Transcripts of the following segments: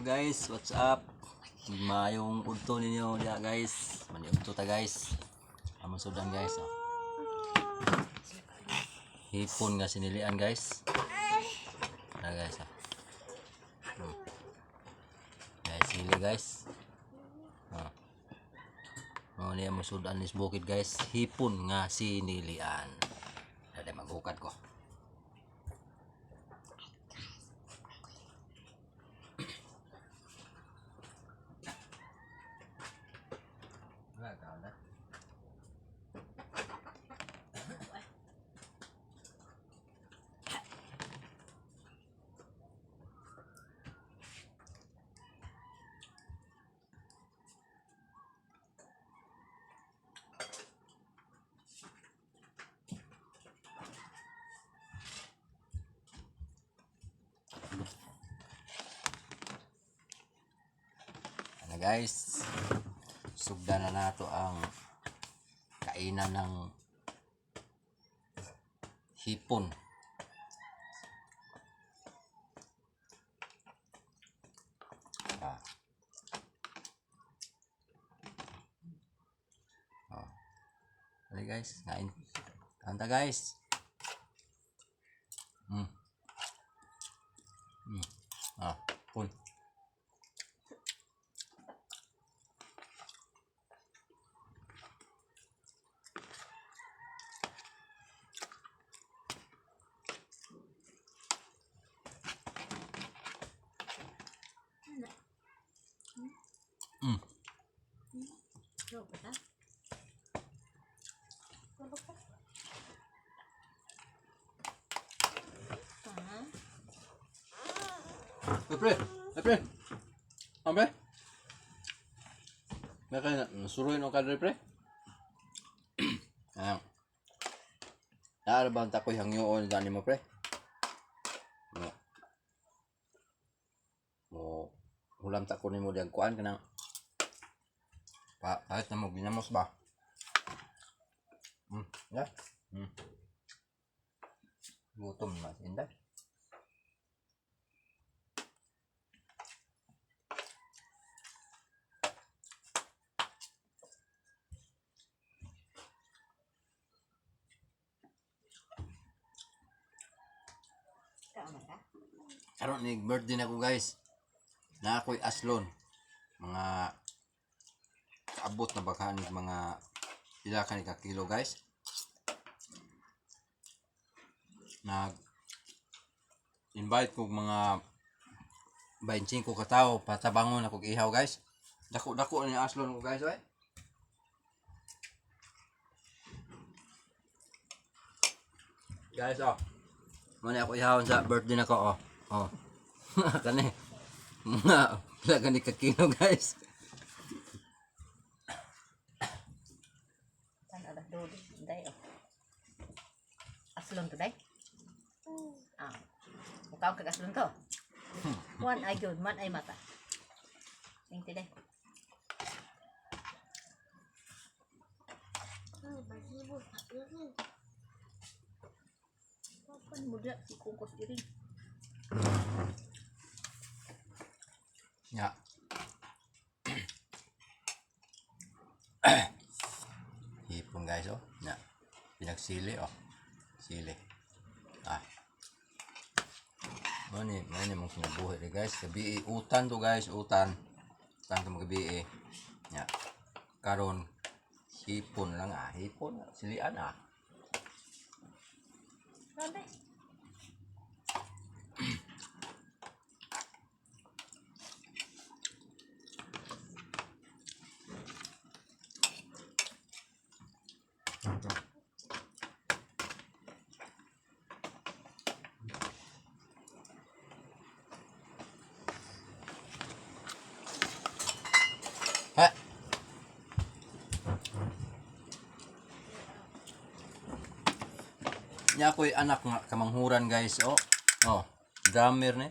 Hello guys, what's up? Maayong udto ninyo diha, guys. Maniudto ta, guys. Among sudan, guys. Oh. Hipon nga sinilian, guys. Na, guys. Oh. Guys, sili, guys. Oh. Oh, niya mo sudan is bukid, guys. Hipon nga sinilian. Dali maghukad ko. Wala ka na. Ano, guys? Sugdan na nato ang kainan ng hipon. Ah. Oh. Dali, guys, kain. Kanta, guys. Ah, pun. Eh, pre, eh, pre. Ah, pre. May kaya na, nasuruin ang kadre, pre. Ah. Naara ba ang takoy hangyoon dani mo, pre? Mo. Mo hulam ta ko nimo diag kuan kanang pa pahit na mo ginamos ba? Ya. Gutom na inday. Karon ni birthday na ko, guys. Na ako'y aslon. Mga kaabot na baka ni mga pila ka ni ka kilo, guys. Nag invite ko mga 25 ka tawo patabangon ako ihaw, guys. Dako dako ni aslon ko, guys, oy. Guys, oh. Muna ako ihawon sa birthday na ko, oh. Oh. Kani. Mga pila ka ni ka kilo, guys. Tan alas dodi, day oh. Aslon to day. Ah. Mukaw kag aslon to. One eye good, man ay mata. Ning day. Papan mo da si kungkos iring. Ya. Hipon, guys, oh. Ya. Pinagsili, oh. Sili. Ah. Mani, mani mong kinabuhi rin, guys. Gabi, utan to, guys, utan. Utan to magabi eh. Ya. Karon hipon lang ah, hipon, silian ah. Grabe. Ha. Nya ako'y anak nga kamanghuran, guys, oh. Oh, drummer ni.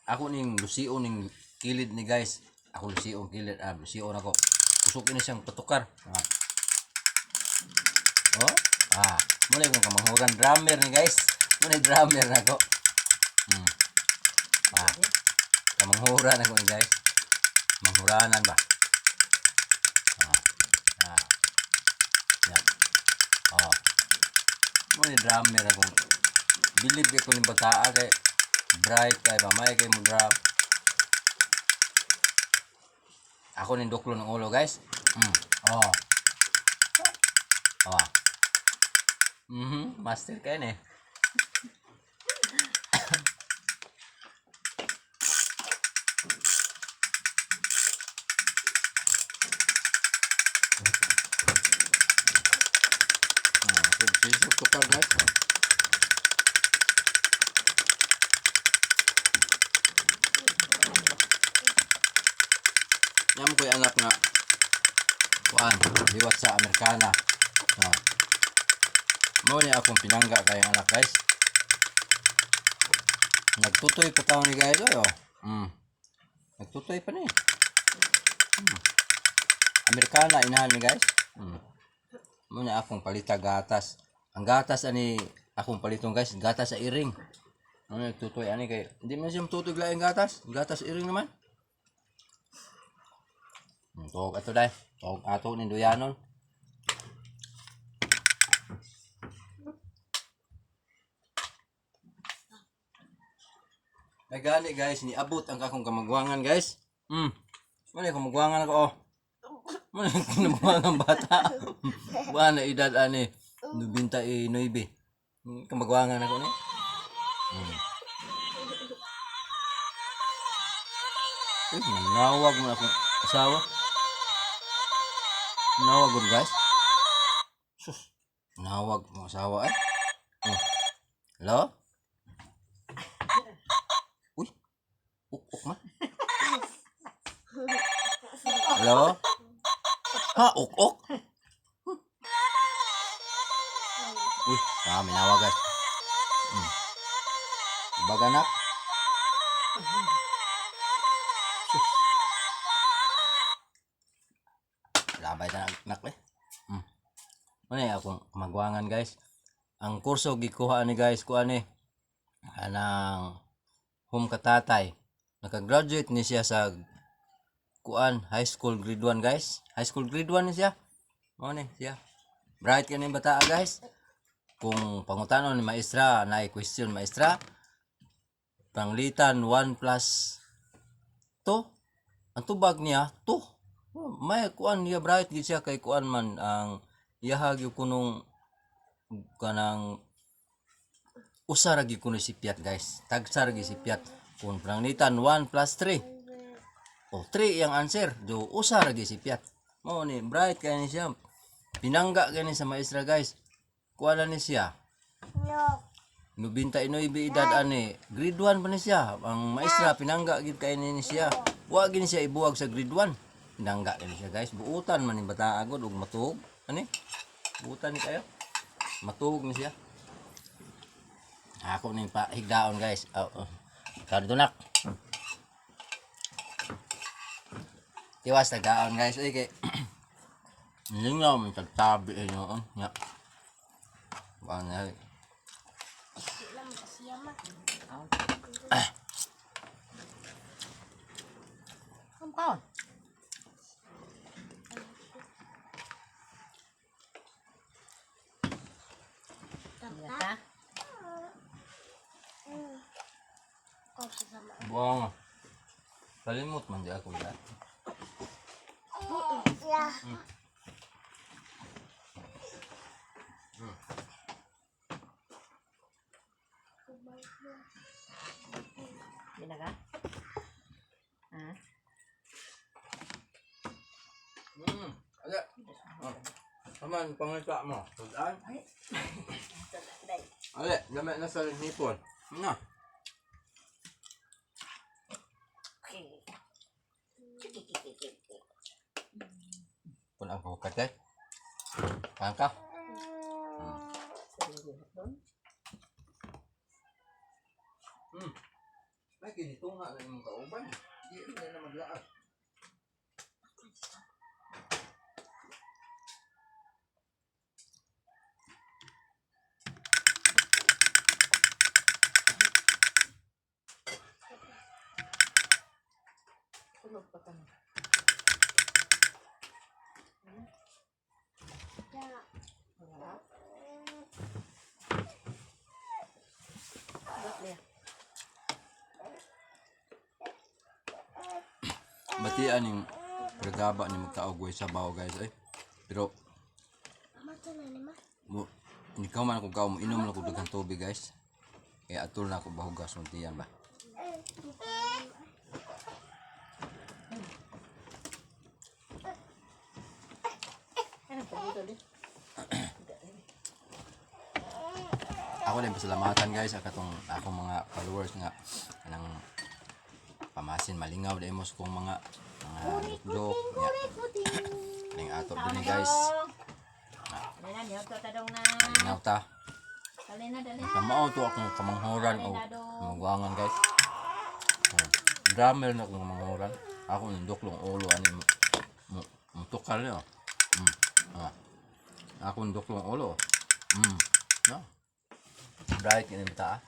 Ako ning lusion ning kilid ni, guys. Ako lusion kilid, ah, lusion ako. Kusog ini siyang patukar. Ah. Oh, ah, muna yung kamanghuran drummer ni, guys. Muna yung drummer na ako. Ah. Manghura na ko ni, guys. Manghuranan ba? Ah. Ah. Yan. Oh. Mo ni drummer akong bilib kay ko ni bataa kay bright kay mamay kay mo drum. Ako ni duklo ng ulo, guys. Oh. Oh. Master kay ni. Sisok ko pa, guys. Yam ko yung anak nga kuan, liwat sa Amerikana. Ah. Mo ni akong pinangga kay anak, guys. Nagtutoy pa taon ni guys oy, oh. Nagtutoy pa ni. Amerikana inahan ni, guys. Mo ni akong palita gatas. Ang gatas ani akong paliton, guys, gatas sa iring. Ano nagtutoy ani kay hindi man siya matutoy laing gatas, gatas iring naman. Tuog ato dai. Tuog ato ni duyanon. May gani, guys, niabot ang akong kamagwangan, guys. Mo ni kamagwangan ako, oh. Mo ni kamagwangan bata. Wa na edad ani 99. Kamagwangan ako ni. Eh, nanawag mo akong asawa. Nawag ko, guys. Sus, nawag mo asawa eh. Oh. Hello? Uy, uk-uk man. Hello? Ha, uk-uk? Uy, ah, may nawag, guys. Baganak. Sus. Labay na anak eh. Ano yung akong magwangan, guys. Ang kurso gikuha ni, guys, kuha ni anang home katatay. Nakagraduate ni siya sa kuan high school grade 1, guys. High school grade 1 ni siya. Mao ni siya. Bright kani bata, guys. Kung pangutanon ni maestra, na question maestra, panglitan 1 plus 2. Ang tubag niya 2. May kuan niya, bright gid siya kay kuan man ang iyaha gyud kunong kanang usa ra gyud kuno si Piat, guys. Tagsa ra gyud si Piat. Kung pananglitan 1 plus 3. O 3 iyang answer. Do usa ra gyud si Piat. Mao ni bright kay ni siya. Pinangga kay ni sa maestra, guys. Kuha na ni siya. 99 edad ani. Grade 1 pa ni siya. Ang maestra pinangga gid kay ni siya. Wa gid ni siya ibuwag sa grade 1. Pinangga ni siya, guys. Buutan man ni bata agod ug matuog. Ani? Buutan ni kayo. Matuog ni siya. Ako ni pa higdaon, guys. Oh, oh. Kardunak. Tiwas tagaon, guys. Ay kay lingaw man tagtabi inyo. Oh. Nya. Ba na. Aw. Ang kaon. Hindi ka? Buang. Kalimot man di ako ya. Hindi na ka? Ha? Ala. Oh. Aman pangita mo. Sudan. Day. Ale, lami na sa hipon. Na. Okay. Pun ang hukat eh. Pangka. May kinito nga na imong kauban. Di na na maglaag. Tulog pa kami. Wala. Wala, Lea. Batian yung regaba ni magtaog way sabaw, guys, eh. Pero mo ikaw man ako gaw mo inom na ko daghang tubig, guys. Kaya atol na ako bahugas ng tiyan ba. Ano pa dito, Lea? Ako din pasalamatan, guys, sa katong akong mga followers nga kanang pamasin malingaw dahil mo sa kong mga joke nya. Ning ato din, guys. Dali na, niyo to tadong na. Malingaw ta. Dali na, dali na. Kamao to akong kamanghuran o kamangwangan, guys. Oh, drummer na akong kamanghuran. Ako ning duklong ulo ani mo mo mutukal niyo. Ah. Ako ning duklong ulo. No. Bright kini bata, ah.